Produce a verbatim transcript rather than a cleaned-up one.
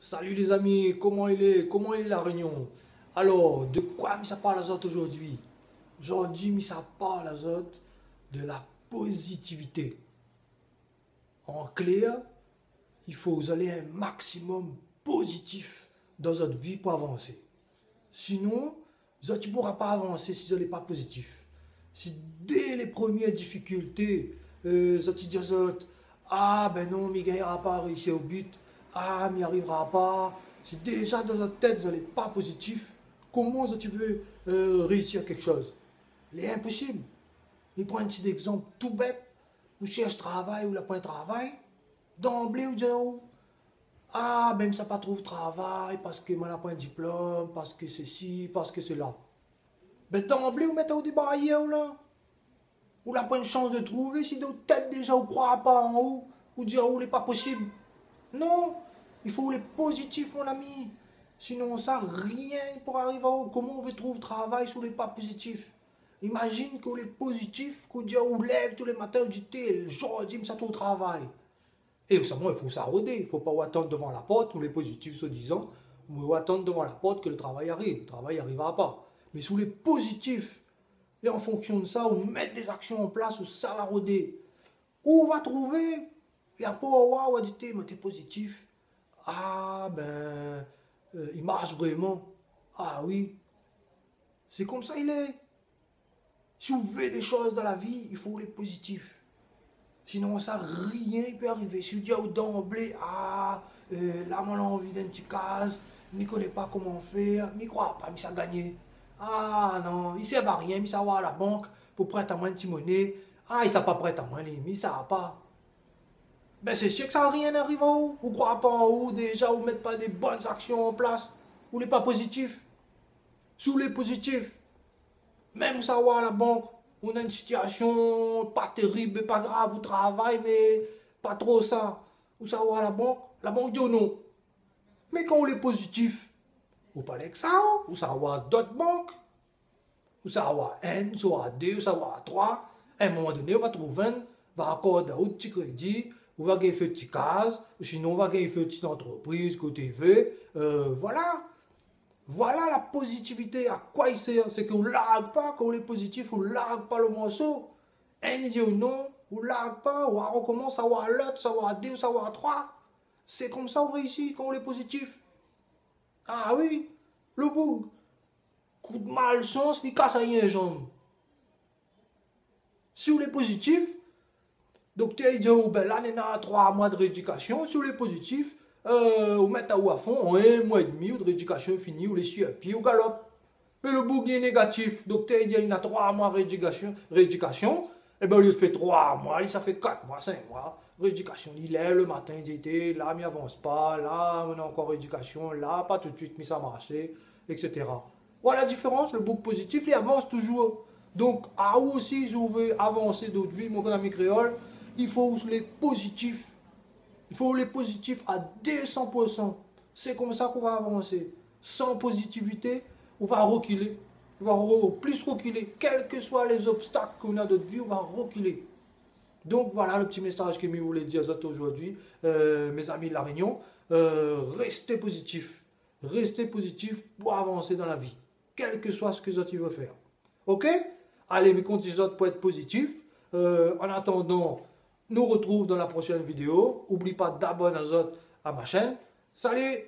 Salut les amis, koman i lé ? Koman i lé La Rényon ? Alor, de koi mi sa parl azot zordi ? Zordi mi sa parl azot de la pozitivité. An klèr, i fo zot lé in maksimom pozitif dan zot vi pou avansé. Sinon, zot i poura pa avansé si zot lé pa pozitif. Si dé lé promié difikilté, euh, zot i di azot, ah ben non, mi gingn pa réisi o but, ah mi arivra pa. Si déza dan zot tèt zot lé pa pozitif, koman zot i vé, euh, réisi kèk shoz ? Lé inposib. Mi pran in ti égzanp tou bèt, ou shèrsh travay, ou la poin travay, danblé ou di aou, ah ben mi sa pa trouv travay parske moin la poin diplom, parske sesi, parske sela. Ben danblé ou mèt aou dé baryèr ou la. Ou la poin shans de trouvé, si dan out tèt déza ou kroi pa an ou, ou di aou lé pa posib. Non, i fo ou lé pozitif mon ami. Sinon sa, rien i poura ariv aou. Koman ou vé trouv travay si ou lé pa pozitif ? Imazine ke ou lé pozitif, ke ou di aou, ou lèv tou lé matin, ou di, té, zordi mi sa trouv travay. É sa, bon, i fo sa rodé, fo pa ou atann dovan la port, ou lé pozitif soi-disant, mé ou atann dovan la port ke le travay i ariv, le travay i arivra pa. Mé si ou lé pozitif, é an fonksion de sa, ou mèt dé zaksion an plas, ou sa va rodé, ou va trouvé, é apré ou va oir, ou va di, té, moin té pozitif, ah ben, euh, i marsh vréman, ah oui, sé konmsa i lé. Si ou vé dé shoz dan la vi, i fo ou lé pozitif. Sinon sa, rien i pé arivé. Si ou di aou danblé, ah, euh, la moin la anvi d'in ti kaz, mi koné pa koman fèr, mi kroi pa mi sa gagné. Ah non, i sèrv a rien, mi sa oir la bank pou prèt amoin in ti moné. Ah, i sa pa prèt amoin li, mi sa pa. Ben sé sir ke sa, rien i ariv aou. Ou kroi pa an ou, déza ou mèt pa dé bone zaksion an plas, ou lé pa pozitif. Si ou lé pozitif, mèm ou sa oir la bank, ou na in sitiasion pa térib, mé pa grav, ou travay, mé pa tro sa, ou sa oir la bank, la bank i di aou non. Mé kan ou lé pozitif, ou pa lé ke sa, ou sa oir dot bank, ou sa oir inn, ou sa oir dé, ou sa oir troi. A in moman doné ou va trouv inn, va akord aou ti krédi, ou va gingn fé ti kaz, ou sinon ou va gingn fé ti antrepriz koté ou vé. Euh, voilà. Voilà la pozitivité, a koi i sèr ? Sé ke ou larg pa, kan ou lé pozitif, ou larg pa le morso. Inn i di aou non, ou larg pa, ou arkomans, sa oir lot, sa oir dé, sa oir troi. Sé konmsa ou réisi, kan ou lé pozitif. Ah oui, le boug, kout malshans, li kas ali in janm. Si ou lé pozitif, doktèr i di aou, ben la néna troi moi de réédikasion. Si ou lé pozitif, euh, ou mèt aou a fon, an in moi é dmi, out réédikasion lé fini, ou lé sir pié, ou galop. Mé le boug lé négatif, doktèr i di ali néna troi moi réédikasion, réédikasion, é ben olié de fé troi moi, li sa fé kat moi, sink moi. Réédikasion, li lèv le matin, li di, té, la mi avans pa, la moin na ankor réédikasion, la pa toutsuit mi sa marshé, et cetera. Oir la diférans, le boug pozitif, li avans touzour. Donk aou osi, si ou vé avansé dan out vi, mon ami kréol, i fo ou lé pozitif. I fo ou lé pozitif a dé san pour san. Sé konmsa ke ou va avansé. San pozitivité, ou va rokilé. Ou va ro-, plis rokilé. Kèl ke soi lé zobstak ke ou na dan out vi, ou va rokilé. Donk voilà le ti mésaz ke mi voulé dir azot zordi, euh, mézami La Rényon, euh, rèsté pozitif. Rèsté pozitif pou avansé dan la vi, kèl ke soi se ke zot i vé fèr. OK ? Alé, mi kont si zot pou èt pozitif. Euh, an atandan, nou rotrouv dan la proshèn vidéo. Oubli pa d'abonn azot a ma shèn. Salut !